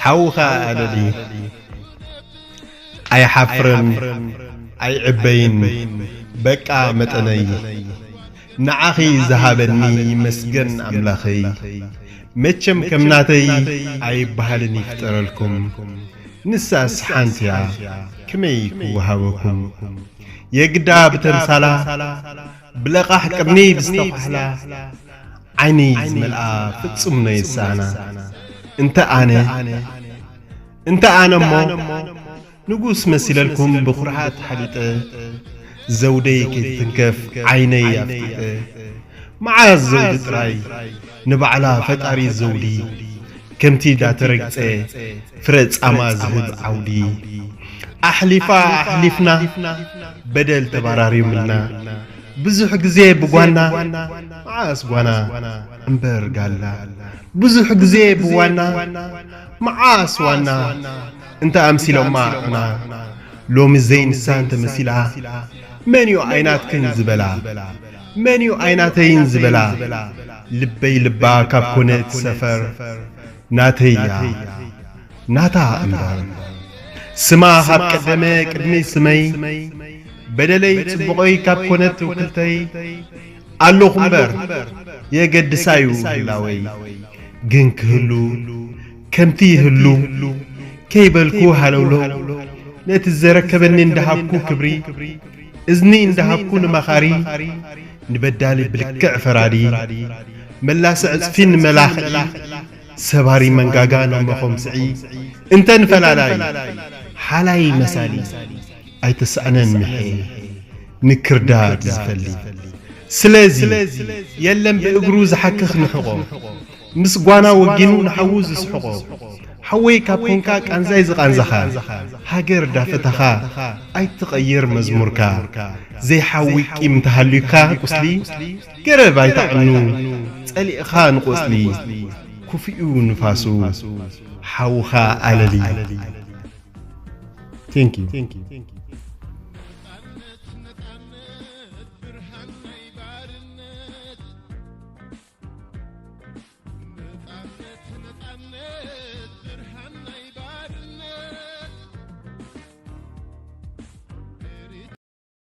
ሓውኻ ኣለሊ ኣይሓፍርን ኣይዕበይን በቃ መጠነይ ንዓኺ ዝሃበኒ ይመስገን ኣምላኸይ። መቸም ከም ናተይ ኣይበሃልን ይፍጠረልኩም። ንሳስ ሓንቲ እያ ከመይ ክወሃበኩም? የግዳ ብተምሳላ ብለቓሕ ቅርኒ ብዝተኳሕላ ዓይኒ ዝመልኣ ፍጹም ነየሳና። እንተ ኣነ እንተ ኣነ እሞ ንጉስ መሲለልኩም ብኹርዓት ሓሊጠ ዘውደይ ከይትትንከፍ ዓይነይ ኣፍቂጠ። መዓዝ ዘውዲ ጥራይ ንባዕላ ፈጣሪ ዘውዲ ከምቲ ዳተረግጸ ፍረ ጻማ ዝህብ ዓውዲ። ኣሕሊፋ ኣሕሊፍና በደል ተባራርዩምልና ብዙሕ ግዜ ብጓና መዓስ ጓና እምበር ጋላ ብዙሕ ግዜ ብዋና መዓስ ዋና እንተ ኣምሲሎማ ዑና ሎሚ ዘይንሳ እንተ መሲላ መን እዩ ኣይናትክን ዝበላ መን እዩ ኣይናተይን ዝበላ ልበይ ልባ ካብ ኮነ እቲ ሰፈር ናተይ እያ ናታ እምበር ስማ ካብ ቀደመ ቅድሚ ስመይ በደለይ ጽቡቐይ ካብ ኮነት ውክልተይ ኣለኹ እምበር የገድሳ እዩ ህላወይ ግን ክህሉ ከምቲ ይህሉ ከይበልኩ ሃለውለው ነቲ ዘረከበኒ እንዳሃብኩ ክብሪ እዝኒ እንዳሃብኩ ንመኻሪ ንበዳሊ ብልክዕ ፈራዲ መላሲ ዕጽፊ ንመላኽዒ ሰባሪ መንጋጋ ነመኾምስዒ እንተ ንፈላላይ ሓላይ መሳሊ ኣይተሳእነን ምሐ ንክርዳድ ዝፈሊ ስለዚ የለን ብእግሩ ዝሓክኽ ንሕቖ ምስ ጓና ወጊኑ ንሓዉ ዝስሕቖ ሓወይ ካብ ኮንካ ቃንዛይ ዝቓንዛኻ ሃገር ዳፈታኻ ኣይትቐይር መዝሙርካ ዘይሓዊ ቂም እንተሃልዩካ ቁስሊ ገረብ ኣይታዕኑ ጸሊእኻ ንቆጽሊ ኩፍኡ ንፋሱ ሓውኻ ኣለሊ Thank you.